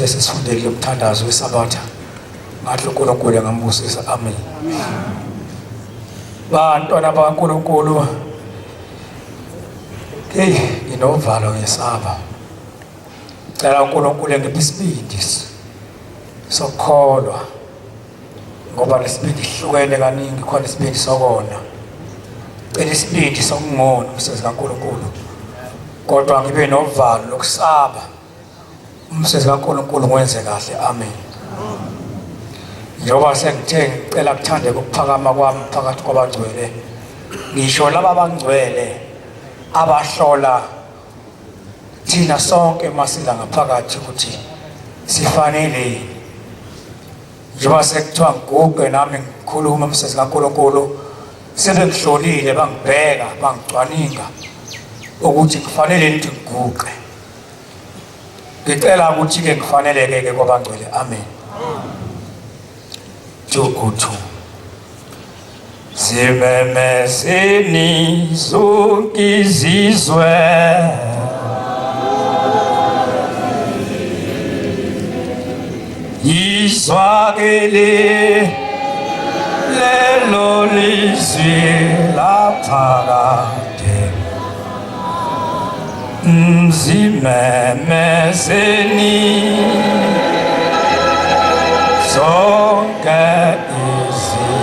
Esisifundele umthandazo weSabatha. Ngathi uNkulunkulu angambusisa. Amen. Bantwana bakaNkulunkulu, hey, nginovalo ngesaba. Cela uNkulunkulu engiphe isibindi sokukholwa ngoba lesibindi sihlukene kaningi, khona isibindi sokona, cela isibindi sokungona umsebenzi kaNkulunkulu, kodwa ngibe novalo lokusaba umsebenzi kaNkulunkulu ngiwenze kahle. Amen. Njengoba sengithe ngicela kuthandeke ukuphakama kwami phakathi kwabangcwele, ngisho laba abangcwele abahlola thina sonke masila ngaphakathi ukuthi sifanele yini. Njengoba sekuthiwa ngiguqe nami ngikhuluma umsebenzi kaNkulunkulu, sebengihlolile bangibheka bangicwaninga ukuthi kufanele ukuthi ngiguqe. Ngicela ukuthi-ke ngifaneleke-ke kwabangcwele. Amen. 202. Zimemezeni zonke izizwe, izwakele lelo lizwi laphakade. Zimemezeni zonke izizwe,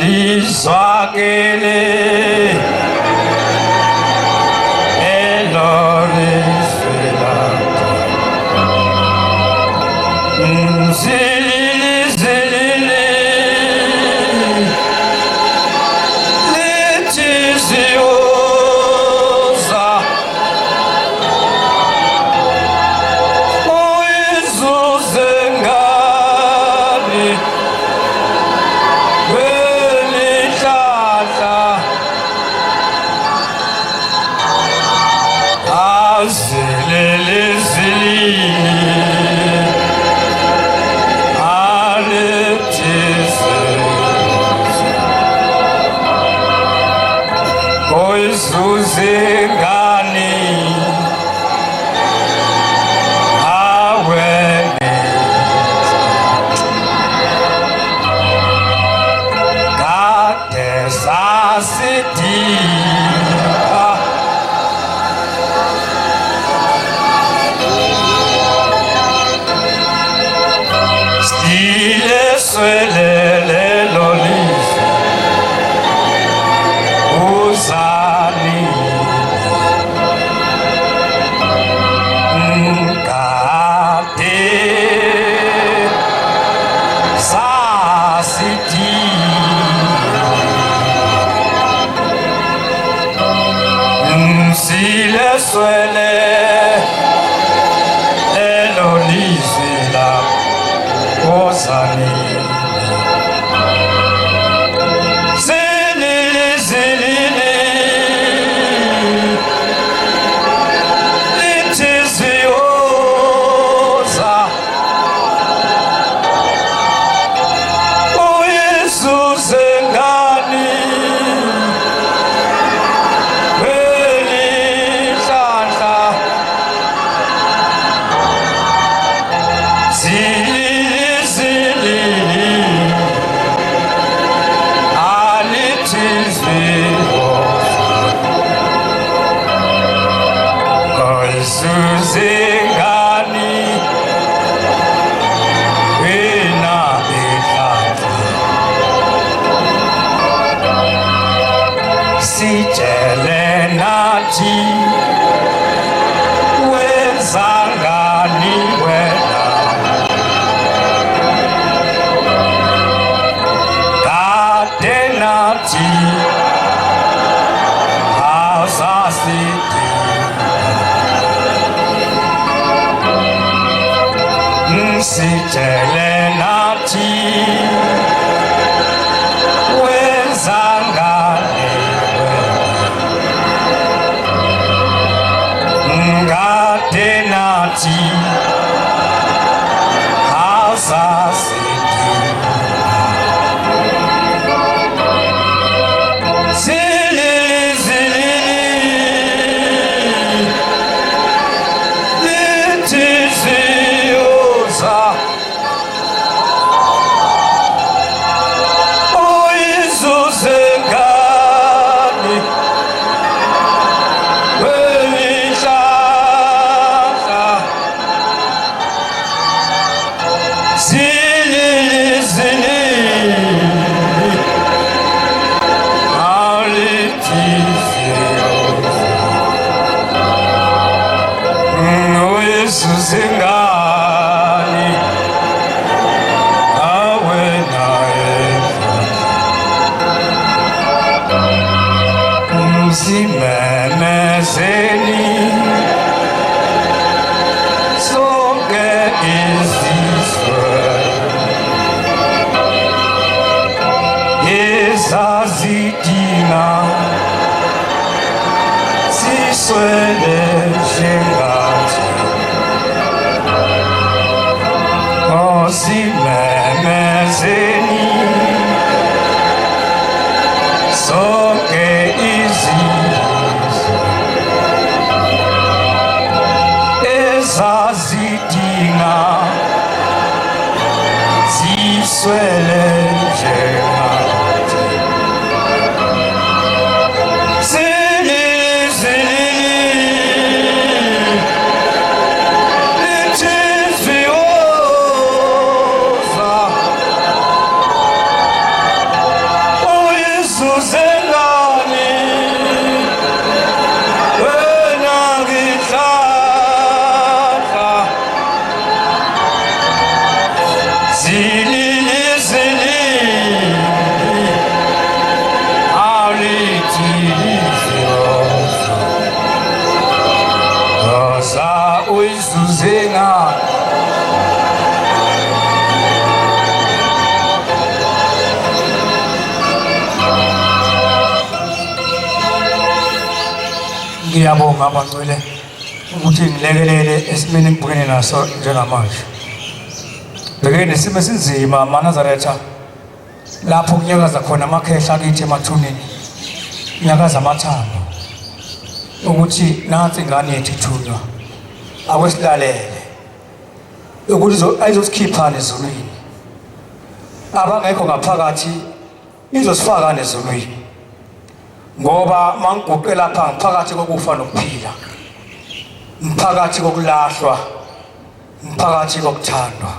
lizwakele elo lizwi lakho. Zilili, zilili, lithi ziyoza, uyizuze ngani kwelihlahla azilele zilili alethise oyizuze ngani awene kade sasidika. Sileswele lelo lizwi uzani kade sasithi sileswele lelo lizwi la ozani. Zilili, zilili, lithi ziyoza, uyizuze ngani kwelihlahla. Zilili, zilili, alithi ziyoza, oyizuze ngani wena ihlahla. Sitshele nathi wenza ngani wena kade nathi awusasidinga. Sitshele nathi wenza ngani wena kade nathi awusasidinga. Zilili, zilili, Uyizuze ngani awe naye Mzimemezeni sonke izizwe ezazidinga siswele njengathi Osimemezeni sonke izizwe ezazidinga ziswele njengathi Zilili zilili Rosa uyizuze ngani. Ngiyabonga abangcwele ukuthi ngilekelele esimeni engibhekene naso njengamanje. Bhekene nesimo esinzima amaNazaretha lapho kunyakaza khona amakhehla akithi emathuneni, kunyakaza amathambo ukuthi nansi ingane yethu ithunywa, akwesilalele ukuthi ayizosikhiphani ezulwini, abangekho ngaphakathi izosifaka nezulwini, ngoba mangiguqe lapha ngiphakathi kokufa nokuphila, ngiphakathi kokulahlwa, ngiphakathi kokuthandwa.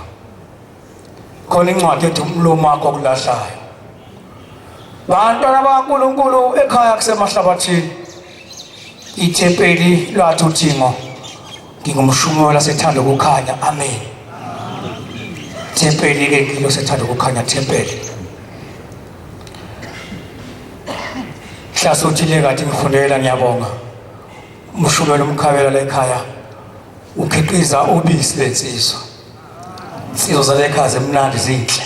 Khona incwadi ethi umlomo wakho okulahlayo. Bantwana bakaNkulunkulu ekhaya kusemahlabathini, ithempeli lathi uthingo ngingumshumela sethanda ukukhanya. Amen. Thempeli ke ngilo sethanda ukukhanya thempeli. Hlase uthile kade ngifundela, ngiyabonga. Umshumela umkhabela la ekhaya ukhiqiza ubisi lensizwa. Insizwa zale ekhaya zimnandi zinhle.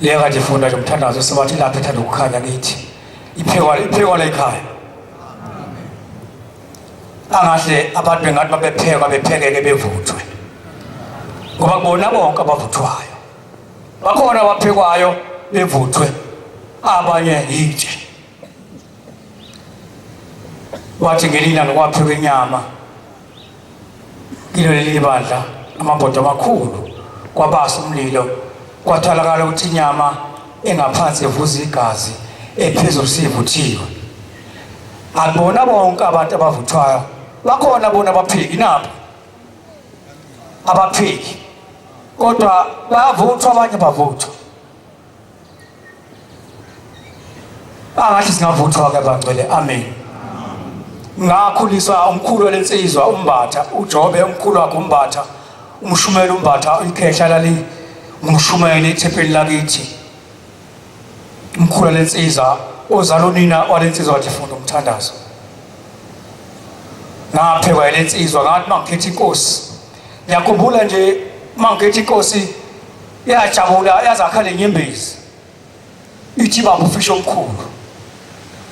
Le kade ifunda nje umthandazo sebathi lapha ethanda ukukhanya kithi. Iphekwa iphekwa la ekhaya. Angahle abantu bengathi babephekwa bephekeke bevuthwe. Ngoba kubona bonke abavuthwayo. Bakhona abaphekwayo bevuthwe abanye yitshe. Wathi ngelinye ilanga kwaphekwa inyama kilo leli bandla amabhodo amakhulu kwabasa umlilo kwatholakala ukuthi inyama engaphansi evuza igazi ephezulu sivuthiwe. Akubona bonke abantu abavuthwayo, bakhona bona abapheki nabo abapheki, kodwa bayavuthwa abanye bavuthwa. Angathi singavuthwa-ke bangcwele. Amen. Ngakhuliswa umkhulu walensizwa uMbatha, uJobe umkhulu wakhe uMbatha, umshumeli uMbatha ikhehla lali ngumshumeli ethempeli lakithi. Umkhulu walensizwa ozala unina walensizwa wathi funda umthandazo. Ngaphekwa lensizwa ngathi mangikhetha inkosi. Ngiyakhumbula nje mangikhetha inkosi yajabula yazakhala inyembezi. Ithi baba ufisha omkhulu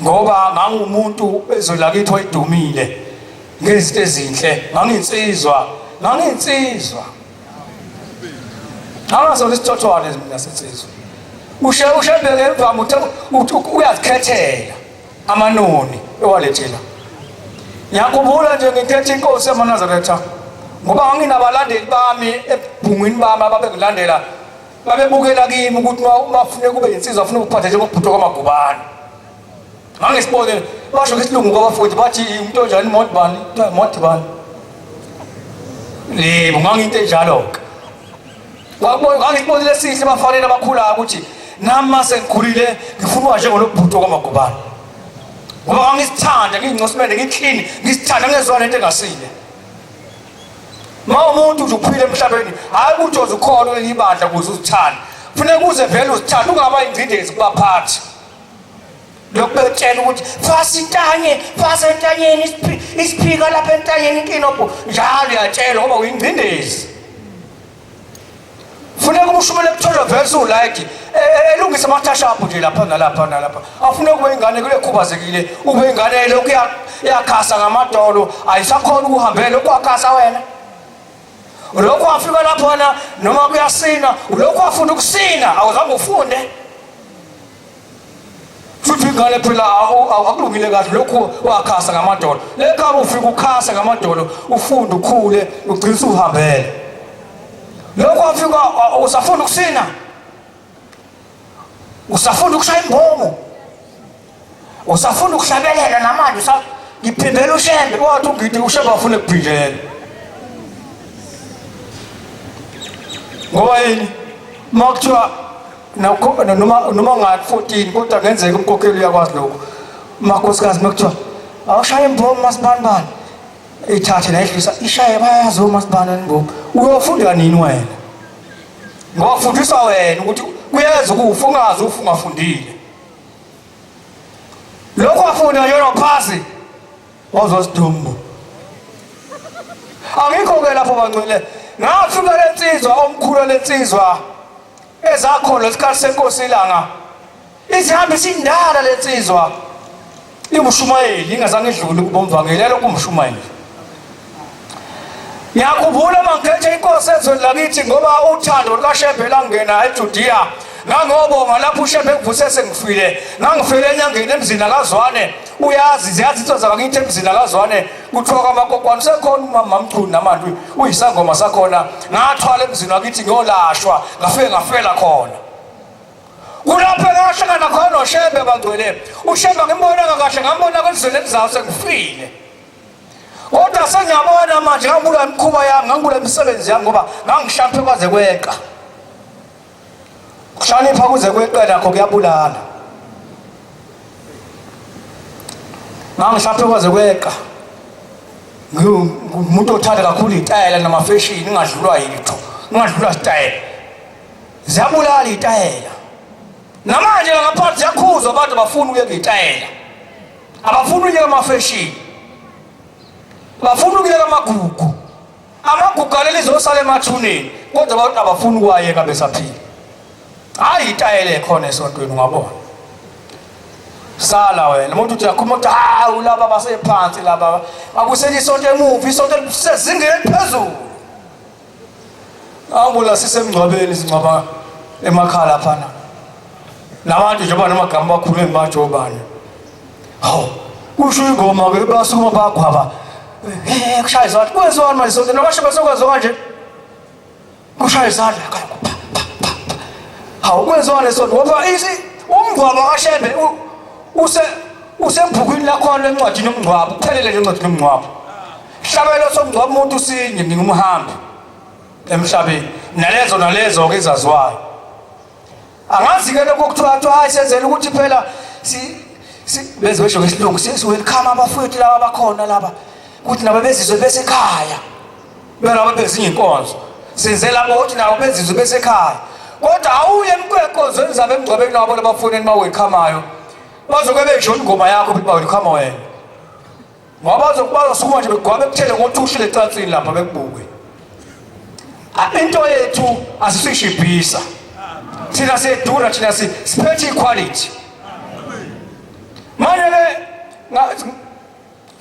ngoba ngangumuntu ezwe lakithi wayedumile ngezinto ezinhle, nganginsizwa nganginsizwa ngangasona isithothwane mina sensizwa. Ushe ushebeke emvama uthe uyazikhethela amanoni ewalethela. Ngiyakhumbula nje ngikhetha inkosi yamaNazaretha ngoba nganginabalandeli bami ebhungwini bami ababengilandela, babebukela kimi ukuthi uma ufune kube insizwa afuna ukuphatha njengobhuti kwamagubane. Ngangisibone basho ngesilungu kwabafundi bathi umuntu onjani modibani modibani. Yebo, nganginto enjalo-ke. Ngangisibonile esihle ebafaneni abakhulayo ukuthi nami mase ngikhulile ngifuna ukuba njengolobhuti kwamagubane. Ngoba ngangisithanda ngiyincosimende ngi-clean ngisithanda ngezwa lento engasile. Ma umuntu nje uphila emhlabeni, hayi ukuthi uzokhona kuleli bandla ukuze uzithande. Kufuneka uze vele uzithande, ungaba ingcindezi kubaphathi. Lokhu betshela ukuthi fasa intanye, fasa entanyeni, isiphika lapha entanyeni inkinobho, njalo uyatshelwa ngoba uyingcindezi. Funeka umushumele kutholwe vele ulayidi elungise amathashapu nje lapha nalapha nalapha. Afune kube ingane kule khubazekile, ube ingane lokhu yakhasa ngamadolo, ayisakhona ukuhambela lokhu wakhasa wena. Lokhu wafika laphana noma kuyasina, lokhu wafunda ukusina, awuzange ufunde. Futhi ingane phela akulungile kahle lokhu wakhasa ngamadolo. Lekhaya ufika ukhasa ngamadolo, ufunde ukhule, ugcine usuhambele. Lokhu wafika usafunda ukusina. Usafunda ukushaya imbomo. Usafunda ukuhlabelela namanje usa ngiphimbela uShembe wathi ungidi uShembe afune kuphindela. Ngoba yini? Makuthiwa noma nga-14 kodwa ngenzeka umkhokheli uyakwazi lokho. Makhosikazi makuthiwa awushaye imbomo masibanibani ithathe nayidlisa ishaye bayayazi omasibani imbomo uyofunda nini wena? Ngoba fundiswa wena ukuthi kuyeza ukufa ungazi ufa ungafundile. Lokho wafunda yona phasi wazosidumbu. Angikho ke lapho bangcwele. Ngafika lensizwa omkhulu lensizwa ezakhona lesikhathi senkosi ilanga. Izihambi sindala lensizwa. Iwushumayeli ingazange idlule kubomvangeli lokhu umshumayeli. Ngiyakhumbula uma ngikhethe inkosi ezweni lakithi ngoba uthando lukaShembe langena eJudiya. Ngangobonga lapho uShembe engivuse sengifile. Ngangifile enyangeni emzini akaZwane. Uyazi ziyazi into zakithi emzini akaZwane kuthiwa kwamakokwane sekhona umama Mchunu namanje uyisangoma sakhona. Ngathwala emzini wakithi ngiyolashwa ngafike ngafela khona. Kulapho engahlangana khona noShembe bangcwele. UShembe ngimbonanga kahle ngambona kwelizweni elizayo sengifile. Kodwa sengiyabona manje ngangibula imikhuba yami, ngangibula imisebenzi yami ngoba ngangihlampe kwaze kweqa. Kuhlanipha kuze kweqe nakho kuyabulala. Ngangihlampe kwaze kweqa. Ngingumuntu othanda kakhulu itayela namafeshini ngingadlulwa yitho. Ngingadlulwa sitayela. Ziyabulala itayela. Namanje ngaphansi ziyakhuzwa abantu bafuna ukuyeka itayela. Abafuni ukuyeka amafeshini. Bafuna ukuyeka amagugu. Amagugu aleli zosala emathuneni kodwa abantu abafuni ukuwayeka besaphila. Hayi itayela ekhona esontweni ungabona. Sala wena umuntu uthi uyakhuluma uthi hawu laba basephansi laba babusela isonto emuva isonto elisezingeni eliphezulu. Angula sisemngcwabeni singcwaba emakhaya laphana. Nabantu njengoba namagama bakhulume manje obani. Hawu, kusho ingoma ke basukuma bagwaba. Eh kushaya izandla. Kwenziwani manje sonke noma shebe sokwenziwa kanje. Kushaya izandla pa pa pa. Hawu kwenziwani sonke ngoba isi umngcwabo kaShembe use usebhukwini lakhona encwadini yomngcwabo kuphelele nje encwadini yomngcwabo. Hlabelo somngcwabo umuntu sinye ngingumhambi emhlabeni nalezo nalezo ke ezaziwayo. Angazi ke lokho kuthiwa kuthiwa hayi senzela ukuthi phela si beze besho ngesilungu si welcome abafowethu laba bakhona laba ukuthi nabo bezizwe besekhaya bena bezinye inkonzo senzela ukuthi nabo bezizwe besekhaya kodwa awuye emkwenkonzweni zabo emngcwabeni wabo labafuni enibawelcome-ayo bazoke besho ingoma yakho ukuthi bawelcome wena ngoba bazosukuma nje begwabe kuthele ngothushi lecansini lapha bekubuke. Into yethu asisishibhisa thina, siyedura thina, siphethe iquality. Manje ke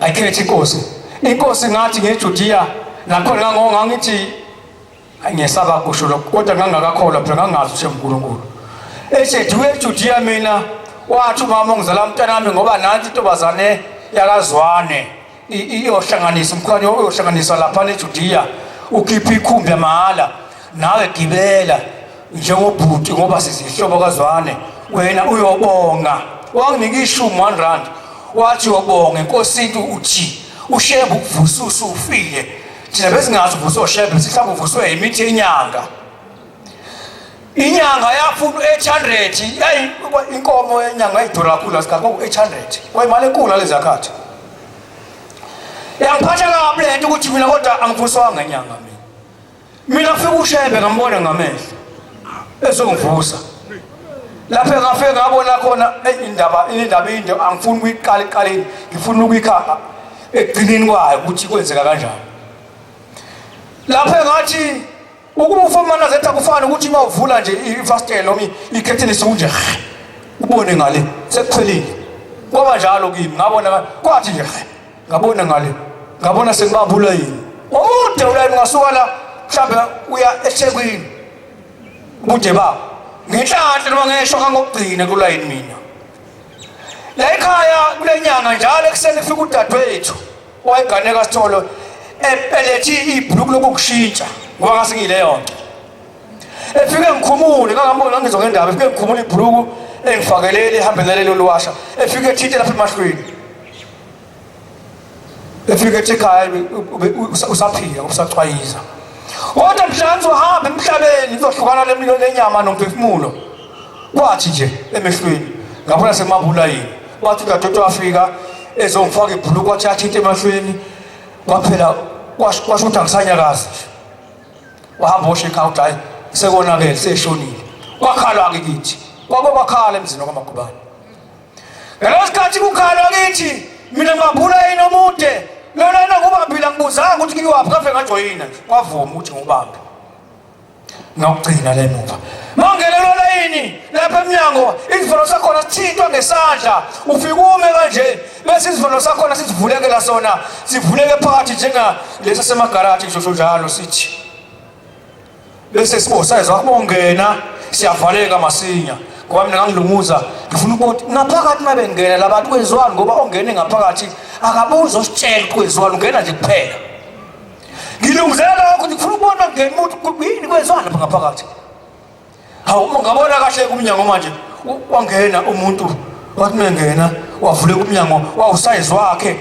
ayikhethe inkosi, inkosi ngathi ngeJudiya nakhona ngangithi ngiyesaba kusho lokho kodwa ngangakakholwa phela ngangazi ukuthi uNkulunkulu eseduke eJudiya mina wathi umama ongizala umntanami ngoba nansi intombazane yakazwane iyohlanganisa umkhwani uyohlanganiswa lapha eJudiya ukhipha ikhumbi yamahhala nawe gibela njengobhuti ngoba sizihlobo kazwane wena uyobonga wanginika ishumi 1 rand wathi uyobonga inkosi into uthi uShembe ukuvusa usufile Thina besingazi uvuswe oshembe sihlamba uvuswe imithi yenyanga. Inyanga yafuna u-800 yayi inkomo yenyanga yayidura kakhulu asikhathi kwaku-800 kwayimali enkulu ngalezi yakhathi. Yangiphatha kabi le nto ukuthi mina kodwa angivuswanga inyanga mina. Mina kufika uShembe ngambona ngamehlo ezongivusa. Lapho engafike ngabona khona indaba indaba inde angifuni ukuyiqala eqaleni ngifuna ukuyikha ekugcineni kwayo ukuthi kwenzeka kanjani. Lapho engathi ukufa umanazetha kufana ukuthi uma uvula nje ifasitela noma ikhethini sekunje ubone ngale sekuphelile. Kwaba njalo kimi ngabona kwathi nje ngabona ngale ngabona sengibamba ulayini omude ulayini ungasuka la mhlawumbe uya ethekwini ubude bawo ngenhlanhla noma ngesho kangokugcina kulayini mina la ekhaya kule nyanga njalo ekuseni kufika udadewethu owayeganeka sitholo ebelethe ibhuluku lokukushintsha ngoba ngase ngiyileyo nto efike ngikhumule ngangambona ngizwa ngendaba efike ngikhumule ibhuluku engifakelele ihambelele lolu washa efike ethinte lapha emahlweni efike ethi ekhaya usaphila usacwayiza kodwa mhlawumbe uzohamba emhlabeni uzohlukana lemilo lenyama nomphefumulo kwathi nje emehlweni ngabona semabula yini wathi udadewethu wafika ezongifaka ibhuluku wathi athinta emahlweni kwaphela kwasho ukuthi angisanyakazi wahamba osho ekhaya ukuthi hayi sekonakele seshonile kwakhalwa-ke kithi kwake kwakhala emzini wakwamagubane ngaleso sikhathi kukhalwa kithi mina ngibambula yini omude lona yena ngubambile angibuzanga ukuthi ngiwaphi kafe ngajoyina nje kwavuma ukuthi ngubambe ngokugcina le muva mangenelwa layini lapha emnyango isivalo sakhona sithintwa ngesandla ufike ume kanje bese isivalo sakhona sizivulekela sona sivuleke phakathi njengalesi semagaraji ngisho njalo sithi bese sibosayizi wakho bongena siyavaleka masinya ngoba mina ngangilunguza ngifuna ukubona ngaphakathi uma bengena labantu kwenziwani ngoba ongene ngaphakathi akabuzi ositshela ukuthi kwenziwani ungena nje kuphela ngilunguzela lokho ngifuna ukubona ngena umuntu yini kwenziwani lapha ngaphakathi hawu uma ngabona kahle kumnyango manje wangena umuntu wathi mengena wavuleka umnyango wawusayizi wakhe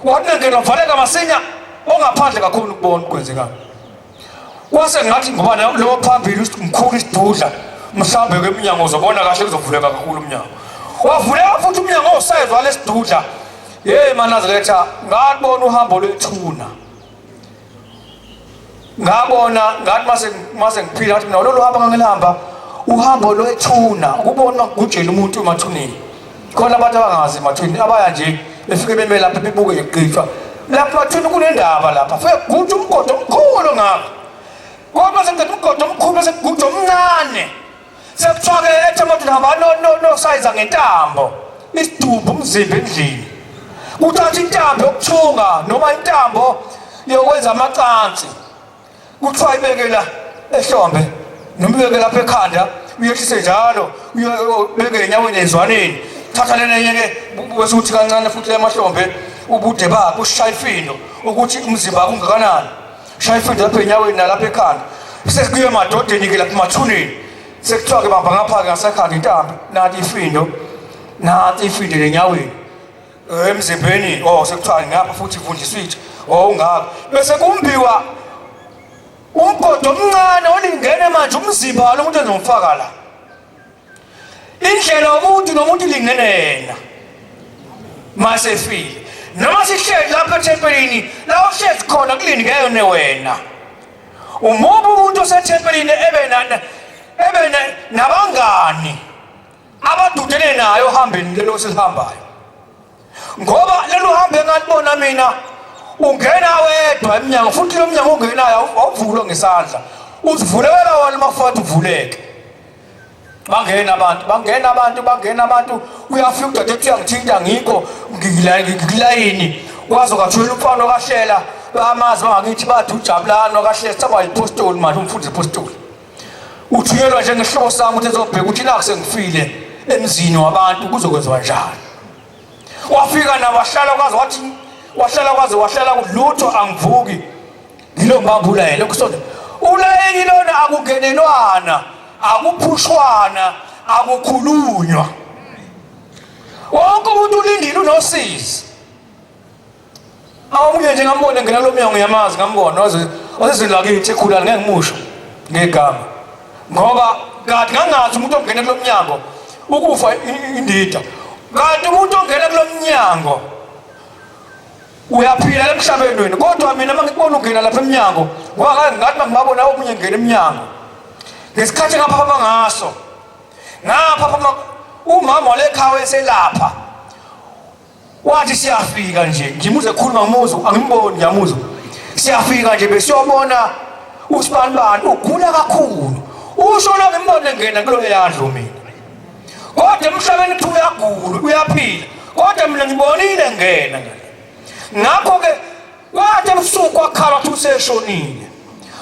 wathi mengena wavaleka masinya ongaphandle kakhulu ukubona kwenzekani kwase ngathi ngoba lo phambili mkhulu isidudla mhlawumbe ke umnyango uzobona kahle kuzovuleka kakhulu umnyango wavuleka futhi umnyango owusayizi walesidudla yeyi manazaretha ngabona uhambo lwethuna ngabona ngathi mase mase ngiphila ngathi mina lolu hambo ngangilihamba uhambo lwethuna ukubona kugujela umuntu emathuneni khona abantu abangazi emathuneni abaya nje befike beme lapha bebuke nje kuqitshwa lapha emathuneni kunendaba lapha fike kuguja umgodo omkhulu ngapha kodwa sekuqeda umgodo omkhulu sekuguja omncane sekuthiwa-ke ethi amadoda hamba nosayiza ngentambo isidumbu umzimba endlini kuthatha intambo yokuthunga noma intambo yokwenza amacansi kuthiwa ibeke la ehlombe noma ibeke lapha ekhanda uyehlise njalo ubeke enyaweni ezwaneni thatha lenenye-ke bese uthi kancane futhi emahlombe ubude bakhe ushaya ifindo ukuthi umzimba wakho ungakanani shaya ifindo lapha enyaweni nalapha ekhanda sekuye emadodeni-ke lapha emathuneni sekuthiwa-ke bamba ngapha-ke ngasekhanda intambo nanti ifindo nanti ifindo lenyaweni emzimbeni oh sekuthiwa ngapha futhi ivundla iswitch oh ungaka bese kumbiwa umgodo omncane olingene manje umzimba walo muntu ezomfaka la indlela umuntu nomuntu ilingene yena masefile noma sihleli lapha ethempelini la uhlezi khona kulingene wena umubi umuntu osethempelini ebe ebe nabangani abadudele naye ohambeni lelo silihambayo ngoba lelo hambo engalibona mina ungena wedwa emnyango futhi lo mnyango ongenayo awuvulwa ngesandla uzivulekela wona uma kufanele uvuleke bangena abantu bangena abantu bangena abantu uyafika udadewethu uyangithinta ngikho ngikulayini waze kwathulela umfana okahlela bamazi bangakithi bathi ujabulani wakahlela saba yipostoli manje umfundisi ipostoli uthunyelwa njengesihlobo sami ukuthi ezobheka ukuthi naku sengifile emzini wabantu kuzokwenziwa njani wafika nawahlala kwaze wathi wahlala kwaze wahlala lutho angivuki ngilo ngibambula yena kusonde ulayini lona akungenelwana akuphushwana akukhulunywa wonke umuntu ulindile unosizi Omunye nje ngambona ngena lo mnyango ngiyamazi ngambona waze wasezweni lakithi ekhulana ngeke ngimusho ngegama ngoba kade ngangazi umuntu ongena kulo mnyango ukufa indida kanti umuntu ongena kulo mnyango Uyaphila emhlabeni wena, kodwa mina uma ngikubona ungena lapha emnyango, ngoba ngathi mangibabona omunye ngena emnyango. Ngesikhathi ngaphaphama ngaso, ngaphaphama umama walekhaya eselapha. Wathi siyafika nje, ngimuze ekhuluma ngimuzwa, angimboni ngiyamuzwa. Siyafika nje besiyobona usibanibani ugula kakhulu. Usho lo ngimbone ngena kulo yandlu mina. Kodwa emhlabeni kuthiwa uyagula, uyaphila. Kodwa mina ngibonile ngena ngale. Ngakho-ke kwathi ebusuku kwakhala ukuthi useshonile.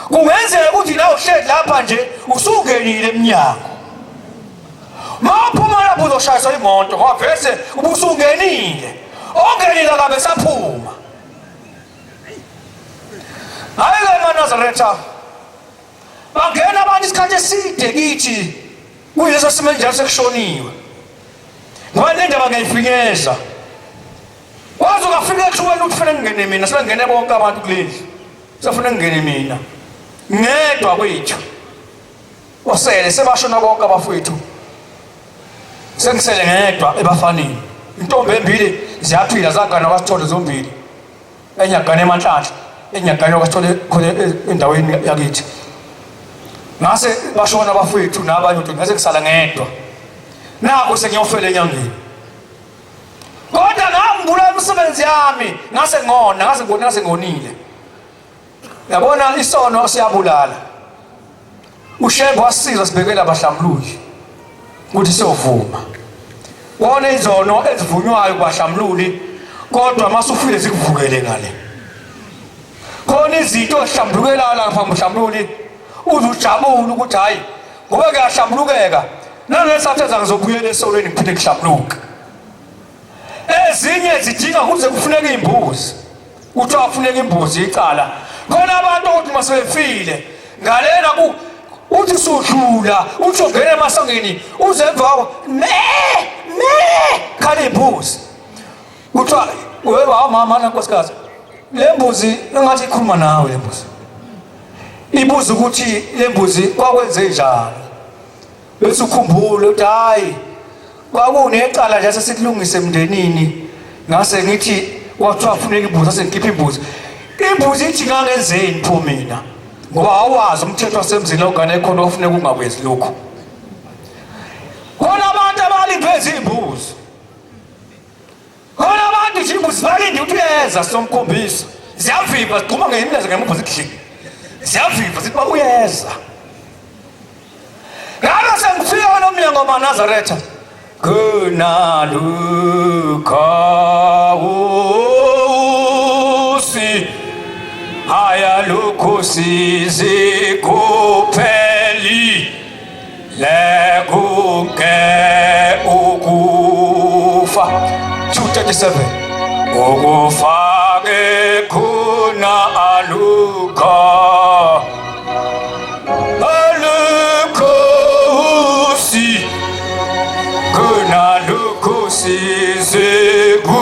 Kungenzeka ukuthi la uhleli lapha nje usungenile emnyango. Mawuphuma lapho uzoshayiswa imoto ngoba vese ubusungenile. Ongenile akabe saphuma. Hayi ke maNazaretha. Bangena abantu isikhathi eside kithi kuyileso simo enjalo sekushoniwe. Ngoba le ndaba ngiyayifinyeza. Waze ukafika ethubeni ukuthi kufanele ngingene mina, sebengene bonke abantu kulendlu. Sefuna ngingene mina. Ngedwa kwethu. Osele sebashona bonke abafowethu. Sengisele ngedwa ebafaneni. Intombi embili ziyaphila zagana kwasithole zombili. Enye yagana eManhlanhla, enye yagana kwasithole khona endaweni yakithi. Ngase bashona abafowethu nabanye ukuthi ngase ngisala ngedwa. Naku sengiyofela enyangeni. Kodwa ngambula imisebenzi yami ngase ngona, ngase ngona, ngase ngonile. Yabona isono siyabulala. UShembe wasisiza sibekela abahlambuluki ukuthi siyovuma. Wona izono ezivunywayo kubahlambululi kodwa masufile zikuvukele ngale. Khona izinto ozihlambulukelayo lapha mhlambululi uze ujabule ukuthi hayi ngoba kuyahlambulukeka nalesathe ngizobuyela esonweni ngiphinde ngihlambuluke. Ezinye zidinga kuze kufuneke imbuzi. Kuthiwa kufuneka imbuzi icala. Khona abantu ukuthi uma sebefile ngalena ku uthi usudlula uthi ungena emasangeni uze emva kwakho me me khala imbuzi. Kuthiwa wewe hawu mama na nkosikazi le mbuzi engathi ikhuluma nawe le mbuzi. Ibuza ukuthi le mbuzi kwakwenze njani. Bese ukhumbule ukuthi hayi kwakunecala nje sesikulungise emndenini ngase ngithi kwathiwa funeka imbuzi ase ngikhipha imbuzi. Imbuzi ithi ngangenzeni pho mina ngoba awazi umthetho wasemzini ogane khona ofuneka ungakwenzi lokhu. Khona abantu abalindwe izimbuzi. Khona abantu nje imbuzi balinde ukuthi uyeza somkhombisa. Ziyavimba zigxuma ngemilenze ngemuva zidli. Ziyavimba zithi uyeza. Ngabe sengifika lo mnyango maNazaretha. Kunalukhawusi haya lukusizi kupheli lekunke ukufa 237 ukufa ke khona alukho alukhosi khona lukhosizeku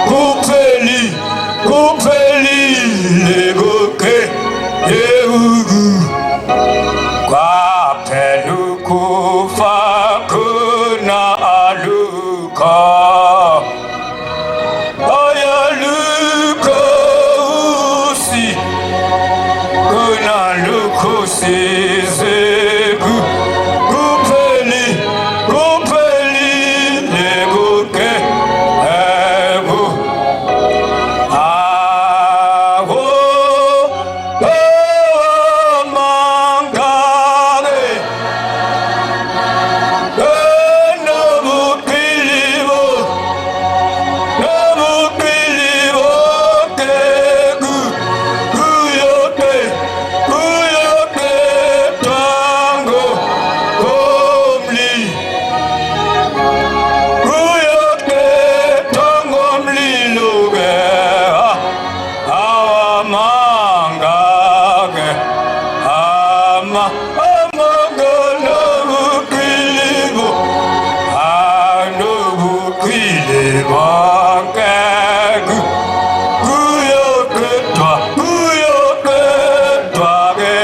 kupheli kuphelile konke yeuku kwaphela ukufa khona alukho ayalukhosi khona lukhosizeku kupheli kuphelile konke eku awo Awamangake ama amanga nobuqilibo anobuqili bonke kuyoqedwa kuyoqedwa ke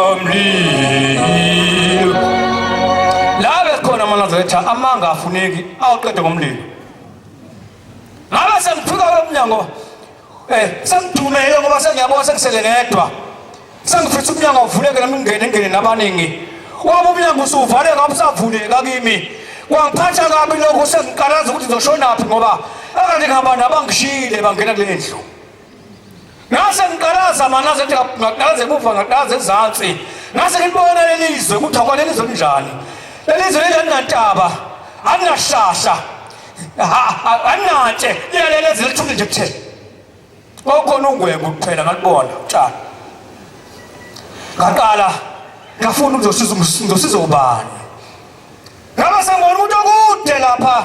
ngomlilo. La bekhona amaNazaretha amanga afuneki awuqede ngomlilo. Ngabe Ngase ngifika kulo mnyango sengidumele ngoba sengiyabona sengisele ngedwa. Sengifisa umnyango uvuleke nami ngingene ngene nabaningi. Waba umnyango usuvaleka usavuleka kimi. Kwangiphatha kabi lokho sengiqalaza ukuthi ngizoshonaphi ngoba akade ngihamba nabangishiyile bangena kule ndlu. Ngase ngiqalaza mana sethi ngaqalaza emuva ngaqalaza ezansi. Ngase ngibona leli zwe ukuthi akwa leli zwe linjani. Leli zwe leli alinantaba, alinashasha, alinantshe, liyaleleze lithule nje kuthela. Kwakukhona ungwebo kuphela ngalibona utshani. Ngaqala ngafuna ukuzosiza ngizosiza ubani. Ngabe sengibona umuntu okude lapha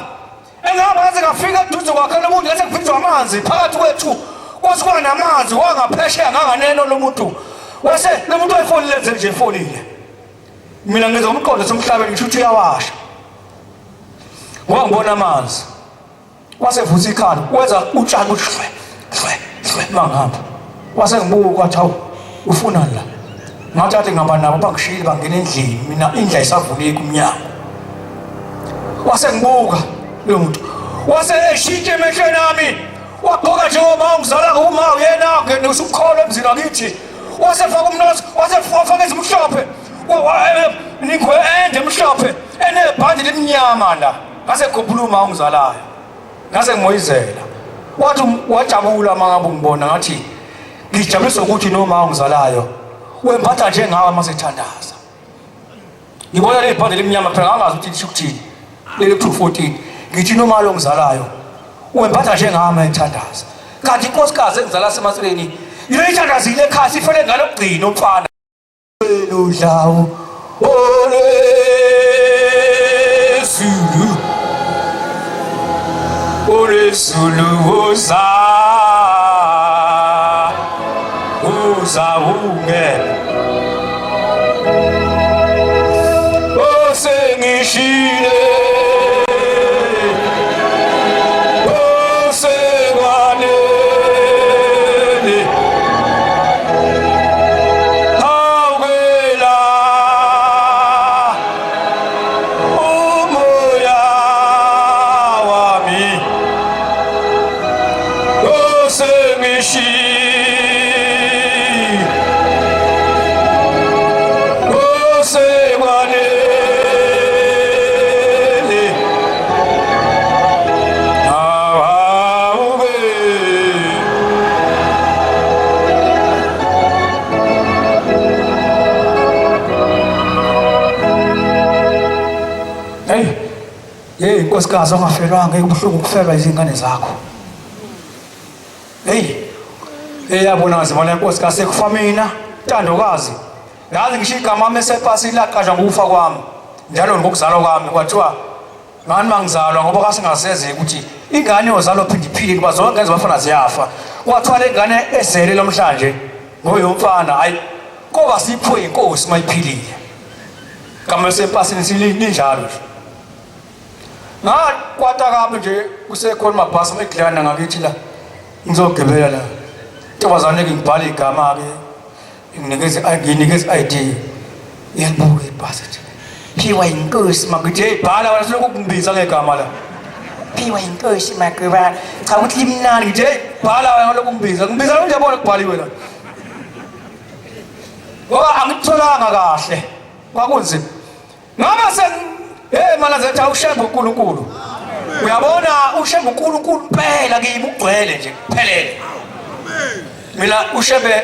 engihamba ngaze ngafika eduze kwakhe lo muntu ngase ngiphinjwa amanzi phakathi kwethu kwase kuba namanzi wangaphesheya nganganeno lo muntu wase lo muntu wayefonile nje nje efonile mina ngizwa umqondo semhlabeni ngisho ukuthi uyawasha ngoba ngibona amanzi wase vutha ikhala wenza utshani uthi hlwe hlwe hlwe mangihamba wase ngibuka wathi hawu ufunani la ngathi ade ngihamba nabo bangishiyile bangena endlini mina indlu ayisavuleki umnyango wase ngibuka lo muntu wase eshintshe emehlweni ami wagqoka njengoba ungizala nguma uyena ngene usukholwa emzini wakithi wasefaka umnotho wasefaka ezimhlophe ningwe ende emhlophe enebhandi limnyama la ngase khuluma ungizalayo ngase ngimoyizela wathi wajabula uma ngabe ungibona ngathi ngijabulisa ukuthi noma ungizalayo wembatha njengawe uma sethandaza ngibona leli bhande limnyama phela ngangazi ukuthi lisho ukuthini leli 214 ngithi noma lo ngizalayo wembatha njengami ethandaza kanti inkosikazi engizala semaseleni yilo ithandazile ekhaya sifele ngalo kugcina umfana ludlawu olwezulu olwezulu uza uza ungena osengishile osekwanele awukela umoya wami osengishile osekwanele awube Hey, hey nkosikazi ongafelwanga kubuhlungu ukufelwa izingane zakho. Hey, eyabona ngazibona inkosikazi sekufa mina, ntandokazi. Ngazi ngisho igama lami esepasini laqanjwa ngokufa kwami. Njalo ngokuzalwa kwami kwathiwa ngani mangizalwa ngoba kasingasezeki ukuthi ingane yozalwa phinde iphile ngoba zonke ingane zabafana ziyafa. Kwathiwa le ngane ezele namhlanje ngoyomfana hayi koba siphiwe inkosi mayiphilile. Igama lesepasini silinjalo nje. Ngakwata kabi nje kusekhona amabhasi amagilana ngakithi la. Ngizogibela la. Ntombazane ke ngibhala igama ke nginikeze nginikeze ID. Iyalibuka ibhasi nje. Phiwa inkosi makuthi hey bhala wena silokhu kungibiza ngegama la. Phiwa inkosi makuba cha ukuthi limnandi ngithi hey bhala wena lokhu kungibiza. Ngibiza lo nje bona kubhaliwe la. Ngoba angikutholanga kahle. Kwakunzima. Ngabe sen hey malazetha ushembe uNkulunkulu. Uyabona ushembe uNkulunkulu impela kimi ugcwele nje kuphelele. Mina ushembe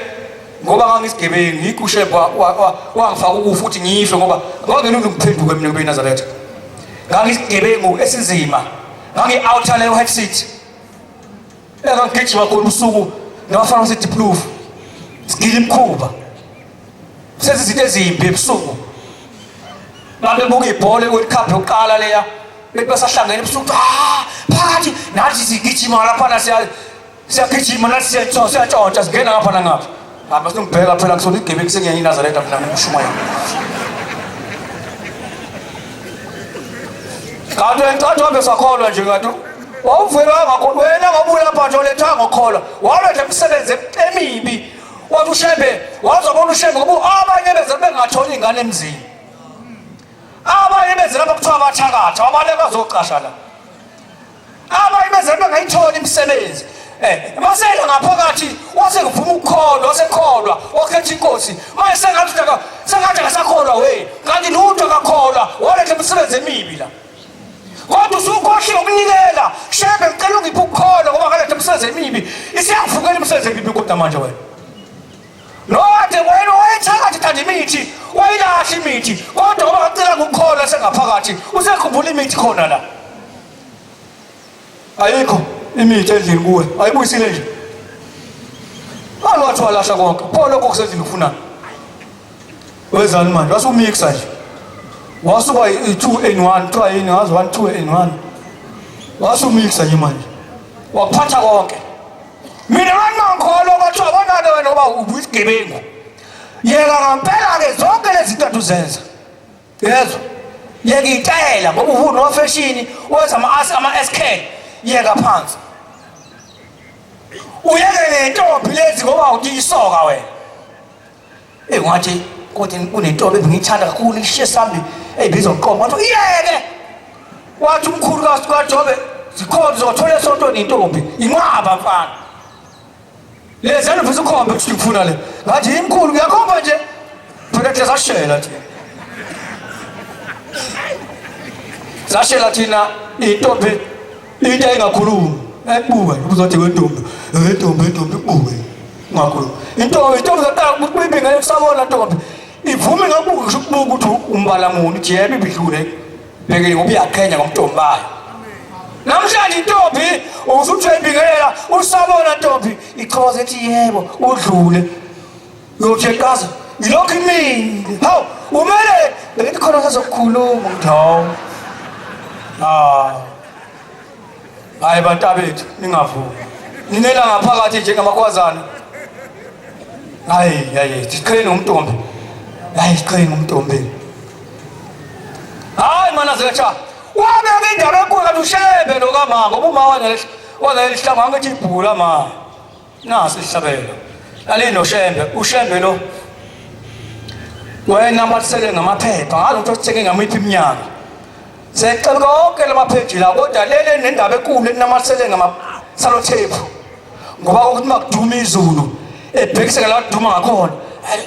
ngoba ngangisigebengu yikho ushembe wangifaka ukufa ukuthi ngife ngoba ngangelula ngiphenduke mina kube Nazaretha. Ngangisigebengu esinzima. Ngangi-outer le White City. Engangigijima khona usuku nabafana baseDiploof. Sigila imikhuba. Senza izinto ezimbi ebusuku. Babebuka ibhola i-World Cup yokuqala leya. Bethi basahlangene ebusuku ah phakathi nathi sigijima lapha siya siyagijima nathi siyatshontsha singena ngapha nangapha. Hamba singibheka phela ngisona igebengu sengiyenye iNazaretha mina ngikushumayela. Kanti wena uhambe sakholwa nje kanti wawuvelwanga wena ngoba ulapha nje olethanga ngokholwa waletha imisebenzi emibi wathi ushembe wazobona ushembe ngoba abanye beze bengatholi ingane emzini abanye beze lapha kuthiwa bathakatha wabaleka azocasha la abanye Bebeze bengayitholi imisebenzi. Masela ngaphakathi wase kuvuma ukukholwa, wasekholwa, wakhetha inkosi. Manje sengathi sengathi akasakholwa we. Kanti lutho akakholwa, waletha imisebenzi emibi la. Kodwa usukhohliwe ukunikela. Shembe ngicela ungiphe ukukholwa ngoba ngaletha imisebenzi emibi. Isiyakuvukela imisebenzi emibi kodwa manje wena. Lo kade wena wayethakathi thanda imithi, wayilahla imithi. Kodwa ngoba wacela ngokukholwa sengaphakathi, usekhumbula imithi khona la. Ayikho imithi endlini kuwe, ayibuyisile nje. Bani wathi walahla konke? Pho lokho kusendlini ufunani? Wenzani manje? Wasumixa nje. Wasuba i-2 in 1, kuthiwa yini? Ngazi 1 2 in 1. Wasumixa nje manje. Wakuphatha konke. Mina ngangikholo kwathiwa bonake wena ngoba ubuyisigebengu. Yeka ngampela ke zonke lezi zinto uzenza. Yezwa? Yeka itayela ngoba uhunu wafeshini wenza ama-SK yeka phansi. Uyeke nentombi lezi ngoba uthi isoka wena. Eyi ngathi kodwa kunentombi ebengiyithanda kakhulu ishiye sami eyibizwa uqomo wathi iyeke wathi umkhulu kaJobe zikhona uzothola esontweni intombi inqaba mfana lezana ufisa ukhombe ukuthi ngifuna le ngathi imkhulu ngiyakhomba nje phela thina sashela thina sashela thina intombi into engakhulumi ekubuke uzothi wentombi wentombi wentombi kubuke ungakhulumi intombi intombi zaqala ukuyibinga kusabona ntombi ivume ngabuka ngisho ukubuka ukuthi umbala muni uthi yebo ibidlule bhekile ngoba uyaqhenya ngomntombi bayo namhlanje intombi usuthi uyayibingelela usabona ntombi ichoze ethi yebo udlule uyothi eqaza yilokhu imile hawu umele bengithi khona sazokukhuluma ngithi hawu ah hayi bantabethu ningavumi ninela ngaphakathi njengamakhwazana hayi hayi siqhele ngomntombi hayi siqhele ngomntombi hayi mana zetsha wabeka indaba enkulu kanti ushembe lo kama ngoba uma wanalelihlanga angithi ibhula ma nasi isihlabelo lalinoshembe ushembe lo wayenamathisele ngamaphepha ngazi ukuthi osithenge ngamiphi iminyaka sexela konke lamapheji la kodwa lele nendaba enkulu enamathisele ngamasalotephu ngoba kokuthi makuduma izulu ebhekiseke la kuduma ngakhona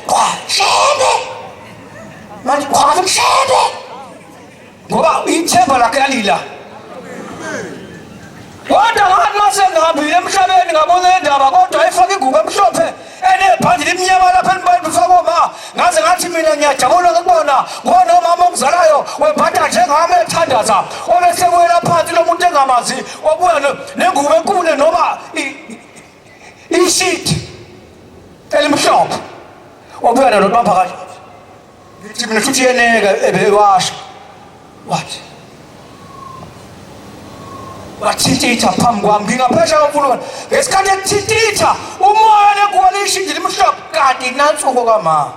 qwa shembe manje qwa shembe ngoba ithemba lakhe lalila kodwa ngathi mase ngihambile emhlabeni ngabona le ndaba kodwa efaka ingubo emhlophe enebhandi limnyama lapha elifaka oma ngaze ngathi mina ngiyajabula kubona ngoba nomama ongizalayo wembhatha njengami ethandaza obesebuyela phansi lo muntu engamazi wabuya nengubo enkulu noma ishidi elimhlophe wabuya nalo bamba kanje ngithi mina futhi yeneka ebewasha wathi wathintitha phambi kwami ngingaphesha kakhulu ngesikhathi ethintitha umoya lengubo lishindi limhlophe kanti inansuko kama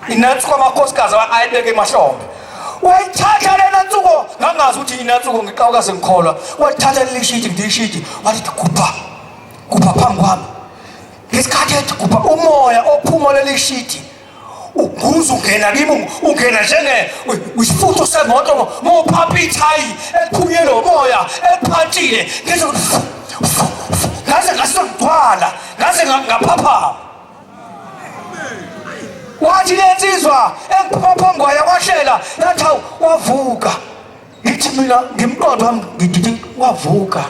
inansuko amakhosikazi ayebeke emahlombe wayithatha lena nsuko ngangazi ukuthi inansuko ngiqawuka sengikholwa wayithatha leli shidi ngilishidi wathi gubha gubha phambi kwami ngesikhathi ethi gubha umoya ophuma leli shidi uguza ungena kimi ungena njenge isifutho semoto mawuphapha ithayi eliphunyelwe umoya eliphantshile ngeze ngaze ngasogcwala ngaze ngaphaphama wathi le nsizwa engiphapha ngwaya kwashela yathi wavuka ngithi mina ngimqondo wami ngithi wavuka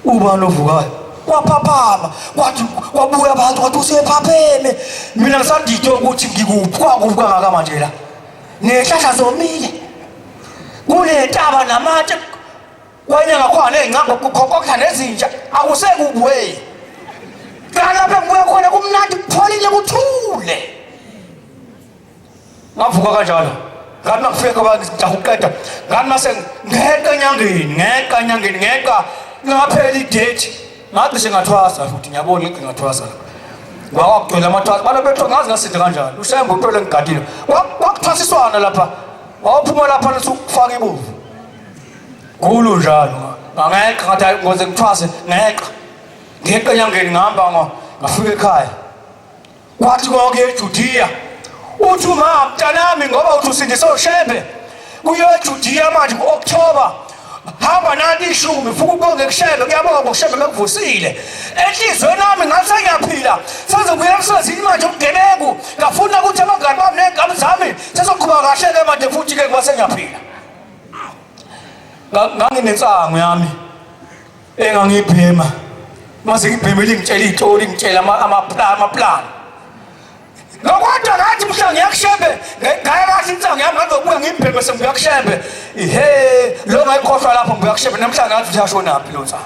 ubani ovukayo waphaphama kwathi kwabuya abantu kwathi usephapheme mina ngisadide ukuthi ngikuphi kwakubi kangaka manje la nehlahla zomile kunentaba namatshe kwenyanga khona ney'ncango kukhonkotha nezinja akusekubuye kanti lapha ngibuya khona kumnandi kupholile kuthule Ngavuka kanjalo. Ngathi makufika kwaba ngijaha ukuqeda. Ngathi mase ngeqa enyangeni, ngeqa enyangeni, ngeqa ngaphela idate. Ngacishe ngathwasa futhi ngiyabona ngigcina ngathwasa. Kwakugcwele amathwasa. Bana bethu ngazi ngasinda kanjani. Ushembe utole ngigadile. Kwakuthwasiswana lapha. Wawuphuma lapha usufaka ibovu. Gulu njalo. Ngangeqa ngathi hayi ngoze ngithwase ngeqa. Ngeqa enyangeni ngihamba ngafika ekhaya. Kwathi konke eJudiya uthi uma mntanami ngoba uthi usindise oshembe kuyo eJudiya manje ku-October. Hamba nanti ishumi, fuka ubonge kuShembe, kuyabonga ngokuShembe bekuvusile. Enhliziyweni yami ngathi sengiyaphila, sengizobuya emsebenzini manje ubugebengu. Ngafuna ukuthi abangani bami ney'nkabi zami sezoqhuba kahle-ke manje futhi-ke ngoba sengiyaphila. Nganginensangu yami engangiyibhema. Mase ngibhemile ngitshela iy'tori, ngitshela amaplani. Nokodwa ngathi mhla ngiya kuShembe ngaya kahle insangu yami ngazobuya ngibheme sengibuya kuShembe. Ihe lo ngayikhohlwa lapho ngibuya kuShembe namhla ngathi uyashonaphi lo nsangu.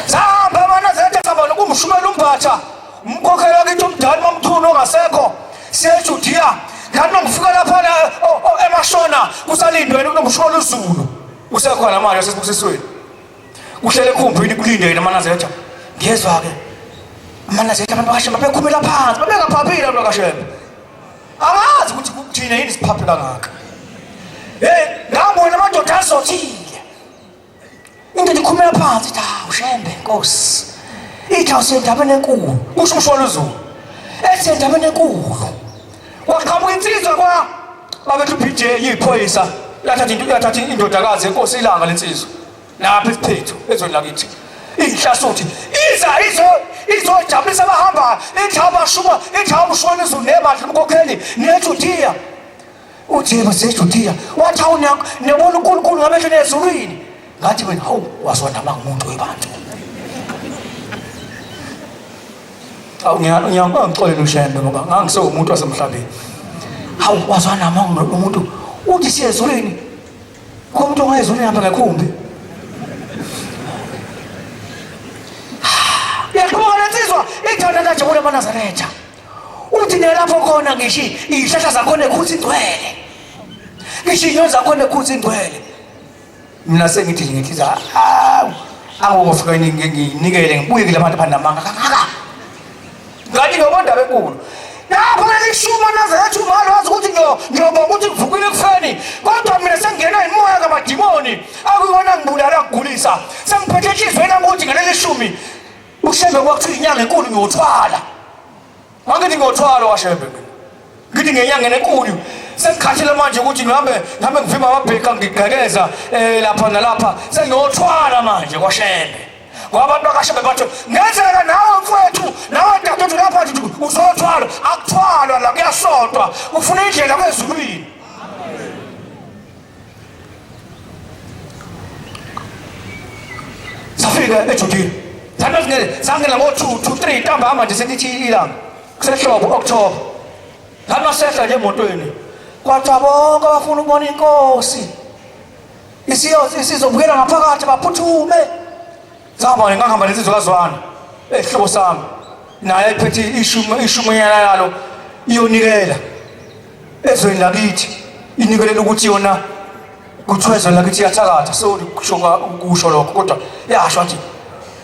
Sahamba amaNazaretha sahamba nokumshumela uMbatha umkhokheli wakithi umdala uMamthunu ongasekho siye eJudiya. Ngathi mangifika laphana eMashona kusalindwe kunomshumela uZulu usekhona manje sesibusisweni. Kuhlele ekhumbini kulinde yena amaNazaretha. Ngiyezwa-ke amaNazaretha abantu bakashembe bekhumela phansi babengaphaphile abantu bakashembe. Angazi ukuthi thina yini siphaphe kangaka. Hey, ngangibona amadoda azothile. Indoda ikhumela phansi ithi hawu Shembe Nkosi. Ithi awusendabeni enkulu. Kusho umsholo uZulu. Ethi endabeni enkulu. Kwaqhamuka insizwa kwa babethi uPJ yiphoyisa yathatha into yathatha indodakazi yenkosi ilanga lensizwa. Lapha esiphethu ezweni lakithi. Inhlasuthi iza izo izojabulisa abahamba ithi abashuma ithi awushona izulu nebandla umkhokheli neJudiya. Uthi baseJudiya wathi awu niyabona uNkulunkulu ngamehlo nezulwini. Ngathi mina hawu wazona mangumuntu webantu. Awu ngiyangixolela uShembe ngoba ngangisewumuntu wasemhlabeni. Hawu wazwana nami umuntu uthi siye ezulwini. Umuntu ongayezulwini hamba ngekhumbi. Yaqhubeka lensizwa ithanda kajabula amaNazaretha. Uthi nelapho khona ngisho izihlahla zakhona ekhutha ingcwele. Ngisho inyoni zakhona ekhutha ingcwele. Mina sengithi ngithi hawu angokufika nginikele ngibuye kula bantu abanamanga kangaka. Ngathi ngiyobona enkulu. Lapho lelishuma Nazaretha umhalo wazi ukuthi ngiyobonga ukuthi ngivukile ekufeni kodwa mina sengingenwa yimoya kamadimoni akuyona ngibulala ngigulisa sengiphethe enhliziyweni yami ukuthi ngaleli shumi uShembe kwakuthiwa inyanga enkulu ngiyothwala. Angithi ngiyothwala waShembe mina. Ngithi ngenyanga enkulu sengikhathele manje ukuthi ngihambe ngihambe ngivimba amabheka ngigqekeza eh lapha nalapha sengiyothwala manje kwaShembe. Ngoba abantu bakaShembe bathi ngenzeka nawe mfowethu nawe dadewethu lapha nje uzothwala akuthwalwa la kuyasontwa ufuna indlela kwezulwini. Safika eJudiya. Sangena sangena ngo 2 2 3 ntambama nje selithi ilanga. Kusehlobo October. Ngama sehla nje emotweni. Kwathiwa bonke abafuna ukubona inkosi. Isiyozi isizobukela ngaphakathi baphuthume. Sahamba ngahamba nesizwe kaZwana. Ehlobo sami. Naye ephethe ishumi ishumayela yalo iyonikela. Ezweni lakithi inikelela ukuthi yona kuthiwa ezweni lakithi iyathakatha so kusho kusho lokho kodwa yasho athi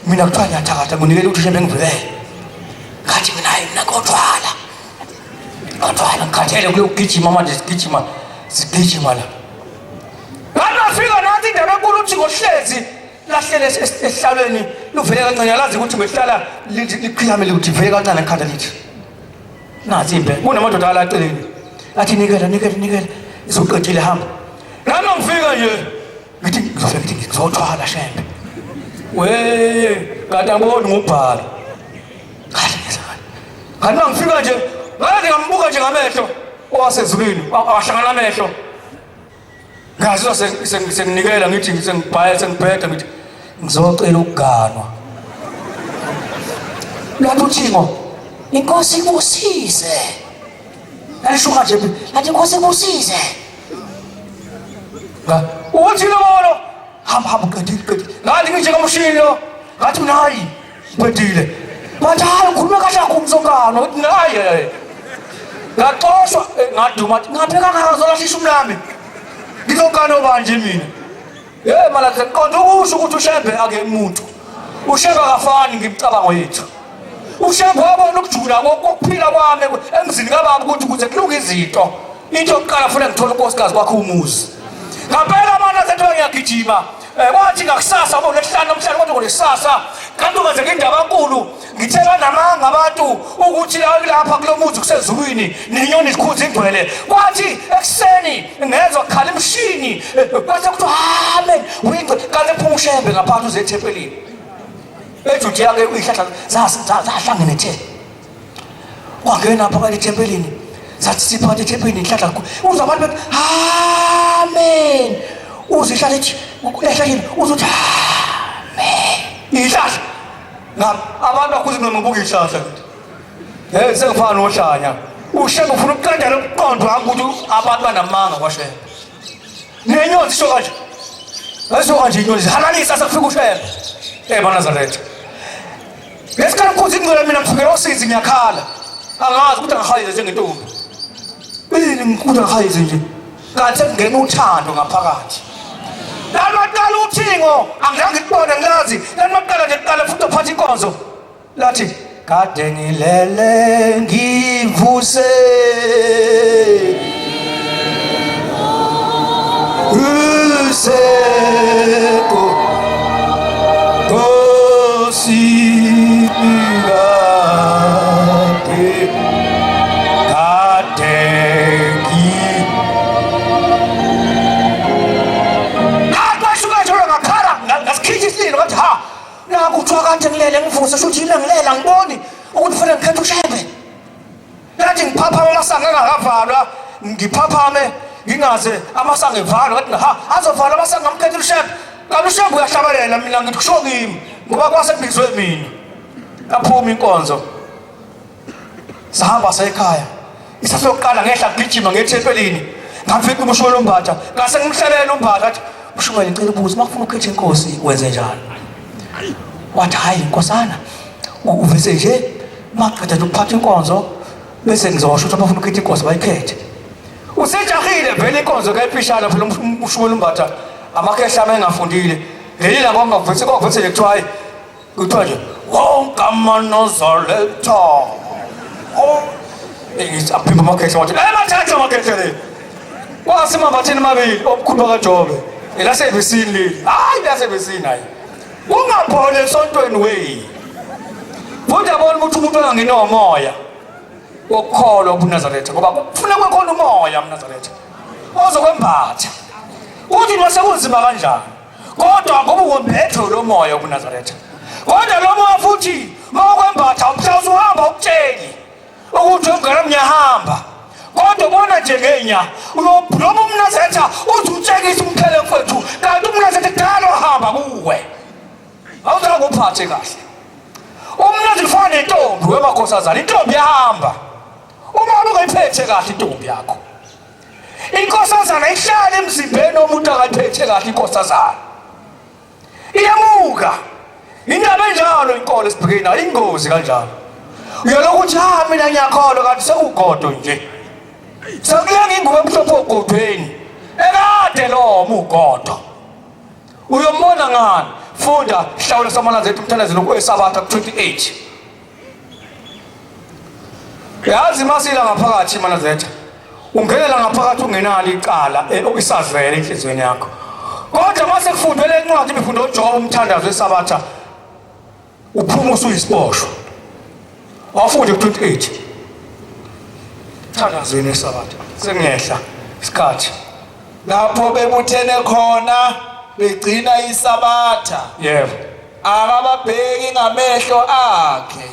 mina kuthiwa ngiyathakatha nginikela ukuthi ushembe ngivikele. Ngathi mina hayi mina kothwala. Kothwala ngikhathele kuyogijima manje sigijima sigijima la. Ngafika nathi indaba enkulu uthi ngohlezi lahlele esihlalweni luvele kancane alazi ukuthi ngehlala liqhiyame lithi vele kancane ekhanda lithi nathi impe kunamadoda ala eceleni athi nikela nikela nikela izoqedile hamba nami ngifika nje ngithi ngizofika ngithi ngizothwala shembe we kanti angiboni ngubhala kahle ngezakala kanti ngifika nje ngaze ngambuka nje ngamehlo owasezulwini awahlangana amehlo Ngazizwa senginikela ngithi sengibhaya sengibheda ngithi ngizocela ukuganwa. Lathi uthingo inkosi ibusise. Lalishuka nje lathi inkosi ibusise. Nga uthi lobolo hamba hamba qedile qedile. Ngathi nginje ngomshini lo ngathi mina hayi qedile. Bathi hayi ukhuluma kahle kakhulu mzongano uthi hayi. Ngaxoshwa eh, ngaduma ngapheka ngazolahla ishumi lami. Ngizogana obanje mina. Hey malahle ngiqonda ukusho ukuthi uShembe ake umuntu. UShembe akafani ngimicabango yethu. UShembe wabona ukujula kokuphila kwami emzini kababa ukuthi ukuze kulunge izinto. Into yokuqala funa ngithole unkosikazi kwakhe umuzi. Ngampela abantu asethiwa ngiyagijima. ngagijima. Kwathi ngakusasa ngoba ngolwesihlanu namhlanje, kodwa ngolwesasa kanti ungenzeka indaba enkulu. Ngithe banamanga abantu ukuthi lapha kulo muzi kusezulwini nenyoni zikhuza ingcwele. Kwathi ekuseni ngezwa kukhala imishini, kwase kuthiwa amen uyingcwele, kanti ephuma uShembe ngaphansi uze ethempelini. EJudiya ke izihlahla zahlangene the. Wangena phakathi ethempelini, sathi siphakathi ethempelini ihlahla, uzwa abantu bethi amen, uzwa ihlahla ethi ehlahleni, uzwa uthi amen ihlahla. Abantu bakhuza mina ngibuka ihlahla ngithi hey, sengifana nohlanya. UShembe ufuna ukuqeda lo mqondo wami ukuthi abantu banamanga kwaShembe. Nenyoni zisho kanje, zisho kanje inyoni zihalalisa sekufika uShembe eBanazaretha. Ngesikhathi ngikhuza ingcwele mina ngifikela osizi ngiyakhala. Angazi ukuthi angihayize njengentombi. Yini ngikuthi angihayize nje. Kanti sekungena uthando ngaphakathi. Lani maqala uthingo angizange ngikubone ngilazi. Lani maqala nje kuqala futhi ophatha inkonzo. Lathi kade ngilele ngivuse. Useko Nkosi kade kade ngi Ngakwashuka njalo ngakhala ngasikhitha isililo ngathi ha naku kuthiwa kade ngilele ngivuse shuthi yini ngilele angiboni ukuthi kufanele ngikhethe uShembe. Ngathi ngiphaphama amasango engakavalwa, ngiphaphame ngingaze amasango evalwa, ngathi ha azovalwa amasango ngamkhetha uShembe. Kanti uShembe uyahlabelela, mina ngithi kusho kimi ngoba kwase kubizwe mina. Yaphuma inkonzo, sahamba sekhaya. Isasokuqala ngehla gijima ngethempelini, ngafika uMshumela uMbatha, ngase ngimhlabela uMbatha, athi Mshumela ngicela ukubuza, uma ufuna ukukhetha inkosi wenze njani? Wathi hayi nkosana, uvese nje maqeda nje ukuphatha inkonzo bese ngizosho ukuthi abafuna ukukhetha inkosi bayikhethe. Usejahile vele inkonzo kayipishana phela uMshumela uMbatha, amakhehla ami engafundile leli langa kwangavese kwavese nje kuthiwa hayi kuthiwa nje wonke amaNazaretha. Oh, ngithi aphimba amakhehla wathi emathatha amakhehla le kwase mambatheni amabili omkhulu bakaJobe elasevesini leli, hayi lasevesini, hayi ungapholi esontweni wey. Futhi yabona ukuthi umuntu ongangenwa umoya wokukholwa ubuNazaretha, ngoba kufuna kwekhona umoya umNazaretha ozokwembatha uthi noma sekunzima kanjani, kodwa ngoba uwembethe lo moya wobuNazaretha. Kodwa lo moya futhi mawukwembatha umhla usuhamba ukutsheli ukuthi umngane ngiyahamba, kodwa bona nje ngenya noma umNazaretha uthi utshekisa umkhele mfowethu, kanti umNazaretha kudala wahamba kuwe, awuzange uphathe kahle. UMnazaretha ufana nentombi wemakhosazana, intombi yahamba uma ungayiphethe kahle intombi yakho. Inkosazana ihlala emzimbeni womuntu akayiphethe kahle inkosazana iyamuka. Indaba enjalo inkolo esibhekene nayo ingozi kanjalo. Uyalokhu uthi ha mina ngiyakholwa, kanti sekugodo nje, sekulenga ingubo emhlophe ogodweni ekade lo mugodo. Uyombona ngani? Funda hlawula samanazethu umthandazelo kwesabatha ku-28. Yazi masila ngaphakathi manazetha, ungenela ngaphakathi ungenalo icala isazela enhliziyweni yakho. Kodwa mase kufundwe le ncwadi ibifundwe uJobe umthandazo wesabatha, uphuma usuyisiboshwa. Wafunde ku-28 thandazweni wesabatha. Sengiyehla isikhathi. Lapho bebuthene khona begcina isabatha, yebo, akababheki ngamehlo akhe,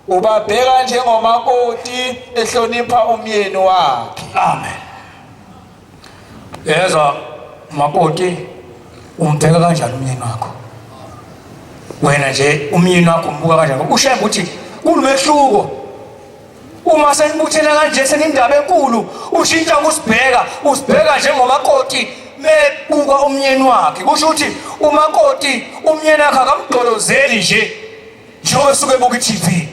ubabheka njengomakoti ehlonipha umyeni wakhe. Amen. Yezwa makoti, umbheka kanjani umyeni wakho? Wena nje umyeni wakho umbuka kanjani? Ushembe ukuthi kunomehluko uma senibuthene kanje, senindaba enkulu, ushintsha ukusibheka, usibheka njengomakoti mebuka umyeni wakhe. Kusho ukuthi umakoti umyeni wakhe akamgqolozeli nje njengoba esuke ebuka i-TV,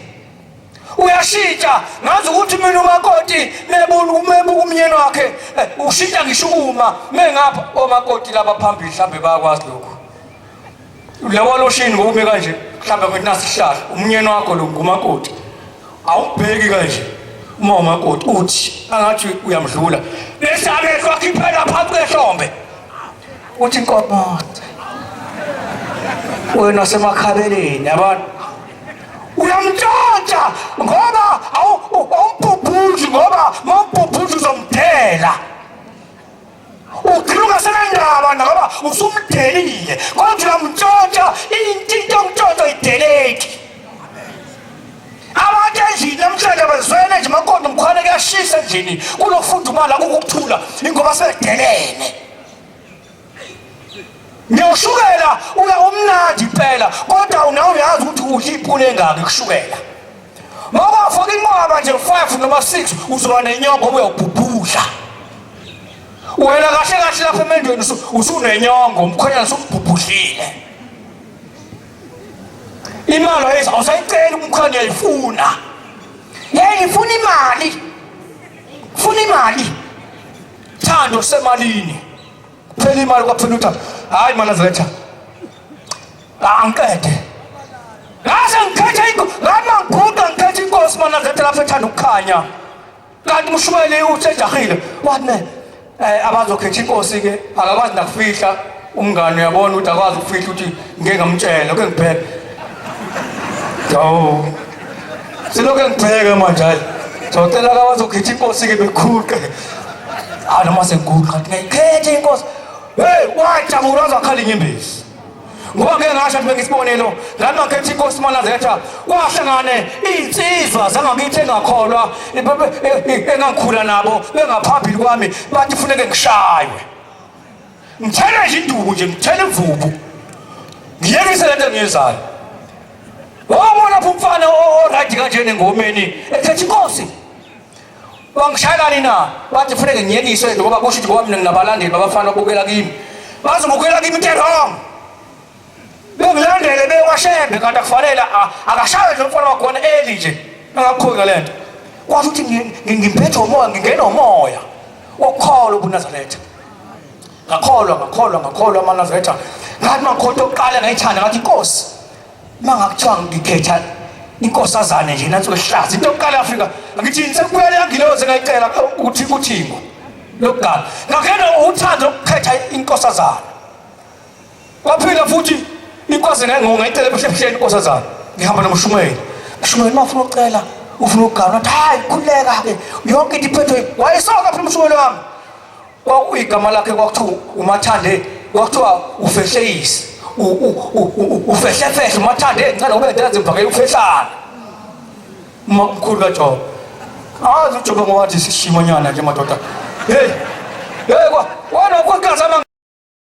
uyashintsha. Ngazi ukuthi mina umakoti mebuka umyeni wakhe ushintsha ngisho uma mengapha. Omakoti laba phambili mhlambe bayakwazi lokhu. Labo loshini ngokume kanje, mhlambe ngithi nasi isihlahla, umnyeni wakho lo ngumakoti, awubheki kanje uma umakoti uthi angathi uyamdlula, bese amehlo akhiphela phansi kwehlombe. Uthi inkomothi wena semakhabeleni yabona uyamntshontsha ngoba awumbhubhudli ngoba mawumbhubhudli uzomdela ugcina ungasenandaba ngoba usumdelile kodwa uyamntshontsha into into yomntshontsho ideleki abantu endlini namhlanje bezwele nje makondo mkhwane kuyashisa endlini kulokufudumala kukuthula ingoba sebedelene Ngiyoshukela uya umnandi impela kodwa unawe uyazi ukuthi udla ipuni engaki kushukela. Mawafaka inqwaba nje 5 noma 6 uzoba nenyongo uyawubhubhudla. Wena kahle kahle lapha emendweni usunenyongo umkhwenyana usubhubhudlile. Imali ayisa awusayiceli umkhwenyana uyayifuna. Hey ngifuna imali. Funa imali. Thando semalini. Phela imali kwaphela uthando. Hayi Manazaretha. Angiqede. Ngase ngikhethe inkosi, ngama ngiguqa ngikhethe inkosi Manazaretha lapho ethanda ukukhanya. Kanti umshumayeli usejahile. Wathi ne eh abazokhetha inkosi ke akakwazi nakufihla umngane uyabona ukuthi akwazi ukufihla ukuthi ngeke ngamtshela ke ngibheke. Hawu. Selokhu engibheke manje hayi. Socela kabazokhetha inkosi ke bekhuqe. Ah noma sengiguqa ngiyikhethe inkosi. Hey wajabula wazakhala inyembezi. Ngoba ngeke ngasho ukuthi bengisibonelo ngani ngakhetha inkosi Manazetha kwahlangane insizwa zangakithi engakholwa engangikhula nabo bengaphambili kwami bathi funeke ngishaywe. Ngithele nje induku nje ngithele imvubu. Ngiyekise lento engiyenzayo. Wabona lapho umfana o-right kanjena engomeni ekhetha inkosi. Wangishayelani na? Wathi kufuneke ngiyekiswe ngoba kusho ukuthi ngoba mina nginabalandeli babafana obukela kimi. Bazobukela kimi into wrong. Bengilandele bekwashembe kanti akufanele akashaye nje umfana wakhona eli nje. Angakukhoki ngalento. Kwathi ukuthi ngimphethe umoya ngingena umoya wokukholwa ubuNazaretha. Ngakholwa ngakholwa ngakholwa amaNazaretha. Ngathi mangikholwa oqala ngayithanda ngathi inkosi mangakuthiwa ngikhetha inkosazane nje nansuku ehlaza into yokuqala Afrika ngithi sekubuya leya ngilozi engayicela ukuthi uthingo lokuqala ngakena uthando ukukhetha inkosazana kwaphila futhi inkosi ngayicela ebuhlebuhleni inkosazana ngihamba nomshumayeli mshumayeli uma ufuna ukucela ufuna ukugana wathi hayi khuleka ke yonke into iphethwe wayesoka phela umshumayeli wami Kwakuyigama lakhe kwakuthiwa uMathande, kwakuthiwa ufehleyisi. Ufehlefehle uMathande ngicela ube ndenze ngivakele ufehlana. Uma umkhulu kaJobe. Azi uJobe ngowathi sishimonyana nje madoda. Hey. Hey kwa wena ukhosikazi ama